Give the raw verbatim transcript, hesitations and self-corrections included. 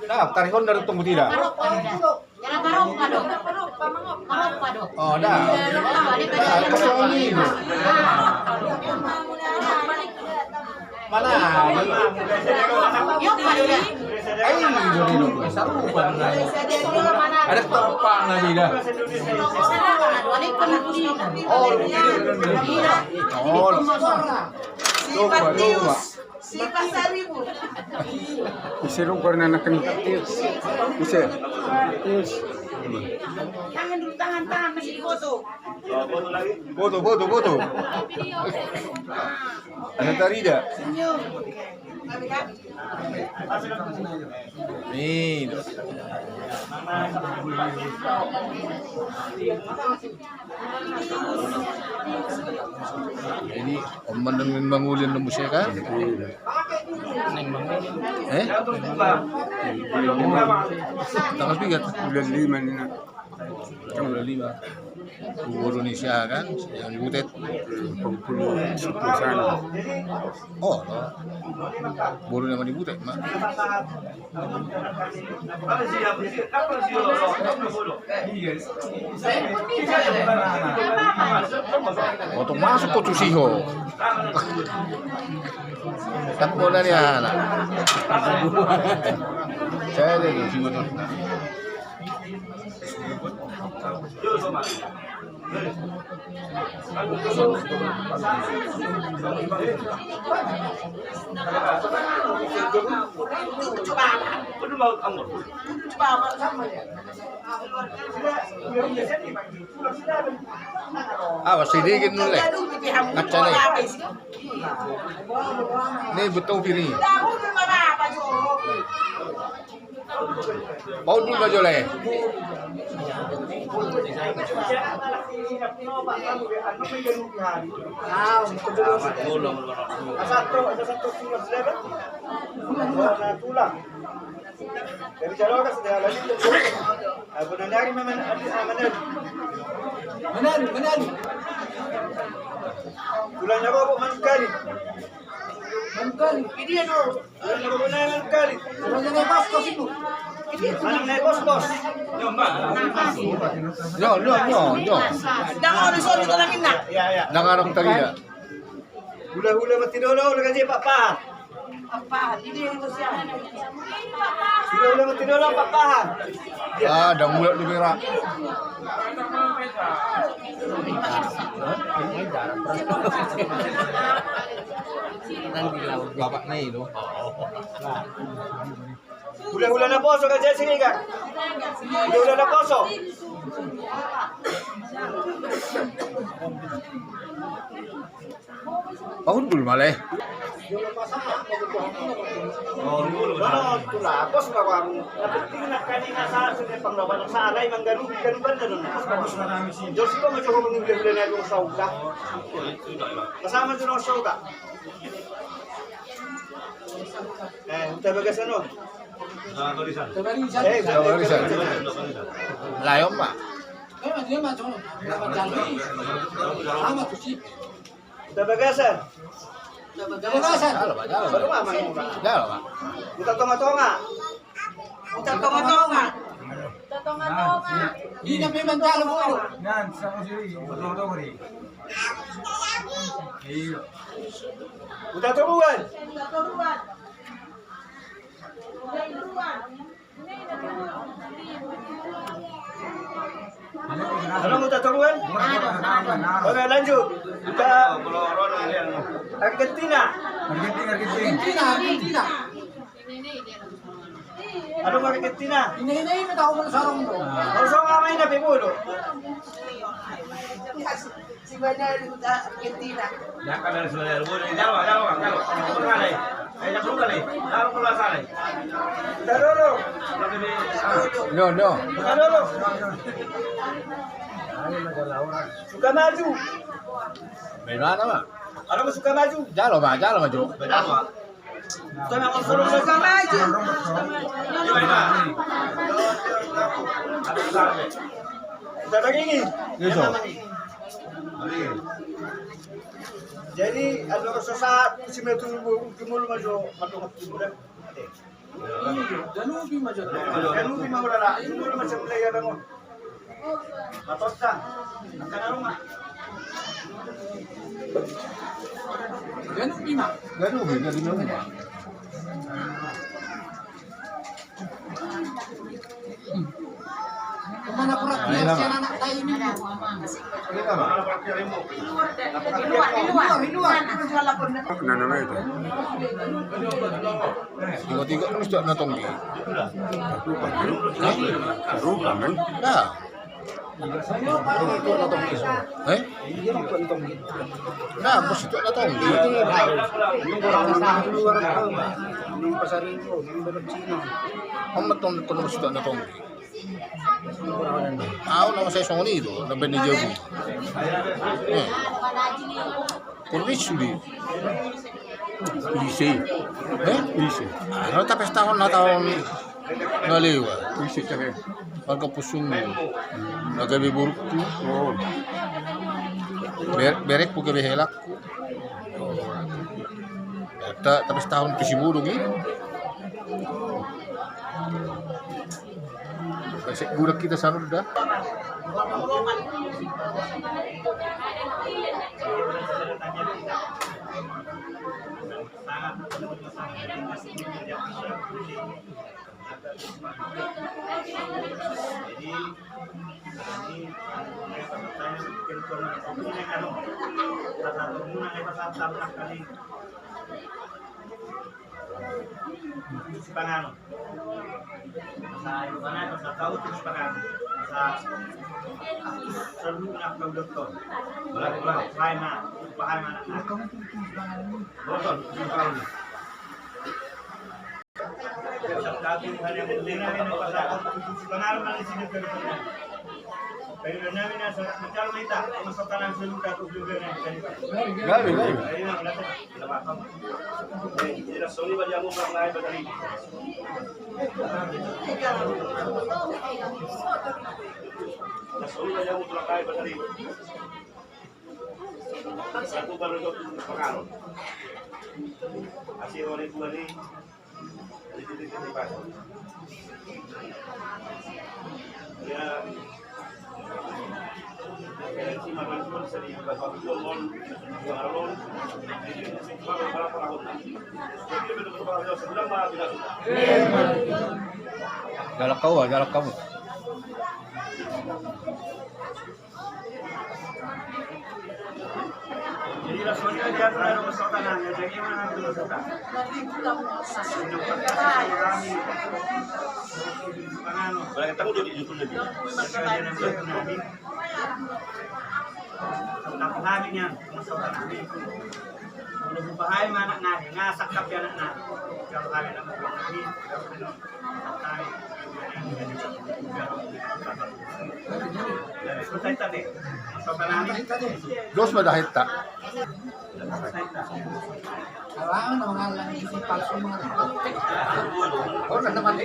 Nah, tarihon dari tunggu tidak? Oh, dah. Nah, kosong ini. Mana? Ai, sarupa. Ada tempat lagi dah. Oh, oh. Coba, coba. Ise rupana anak ni. Ise. Tangan dulu, tangan, tangan, masih difoto. Foto, foto, foto. Ada tarida. Senyum. Nih. Jadi, oman dan mangulin nang muse kan? Eh? Tanggal piga? Bulan lima ni, nah. Tanggal bulan lima. Gubernur Indonesia kan, yang di Butet. Pengpulu sana. Oh, lo. Gubernur yang di Butet, Mak. Untuk masuk kau tusi ho. Kan bola ni anak. Saya ada di sini. Awas, sedikit nule. Kaca ni. Ni betul piri. Paudul ma jolo. Tulang. Dari Jalogas dia lagi. Apa nanti hari mana, mana, mana? Mana, mana? Tulang apa, apa, mana kali? Mana kali? Ini dia, no. Nang na pos-pos. Yo, yo, yo, yo. Nang orang tadi ya. Hula-hula mati dolo, udah gaji Pak Pak. Hula-hula mati dolo, Pak Pak. Ah, dang mulak di merah. Bapak nih lo. Hula-hula na poso kan, jadi sini kan. Hula-hula na poso. Paudul ma le. Tulapos ma baru. Na penting na kali na sa sudah panggabalan sa alai manggarubi kan banda don. Jos ko ma coba manggarubi na dong sauda. Sama dong sauda. Eh, huta bagasan on. Huta bagasan. Layon ma. Huta bagasan. Huta bagasan. Jalo ma, jalo ma. Jalo ma. Huta tonga-tonga. Huta tonga-tonga. Huta tonga-tonga. Ina memang jalo ma. Nan, sama sini. Huta tonga-tonga ni. Iyo. Huta toruan. Huta toruan. Huta toruan. Halo, huta toruan. Oke, lanjut. Huta Argentina. Argentina, Argentina. Argentina, Argentina. Halo, Argentina. Ini, ini, ini tahu mau sarung tuh. Mau sarung apa ini, Bebo, lo? Si Banyar di huta Argentina. Jaka dari Selayar, boleh, jalo, jalo, jalo. Bukan, eh. Eh, jangan bukan, eh. Jalo, keluar sana, eh. Taruh, lo. No, no. Taruh, lo. Suka maju. Bagaimana, Mak? Kalau suka maju. Jalo, Mak, jalo, maju. Jalo, Mak. Suka maju. Suka maju. Suka maju. Suka maju. Iya, so. Jadi andorang so sahat, si metu jumolo ma jo mandok timur. Ganupi ma jo. Ganupi ma ulala. Jumolo ma sebelah ya kamu. Matontang. Angka na rumah. Ganupi ma. Ganupi, ganupi ma. Kemana pura? Nah, ini mah. Ini mah. Di luar, di luar, di luar. Nah, namanya itu. Tiga-tiga kan sudah natonggi. Hah? Rupa, men. Nah. Eh? Nah, bos itu natonggi. Amat tong, tong bos itu natonggi. Au nama saya songon i do, na baen ni jabu. Eh. Kurang sudi. Ise. Eh? Ise. Anu, tapestahon na taon na lewat. Ise, cak e. Warga Pusung. Na gabe borukku. Oh. Ber-, berekku gabe helakku. Ta-, tapestahon tu si bodong i. Kasih budak kita sanur dah. Sipanganon. Sa, mana sa tahu tu sipanganon. Sa, seluruh nak kau doktor. Baik, baik. Baik, nak. Baik, nak. Doktor, sipanganon. Satu baru itu pengaruh. Hasil oleh dua ni. Galak kau, galak kau. Dos ma da hetta. Halang na mangallang isi palsu mangallang. Oh, na mati.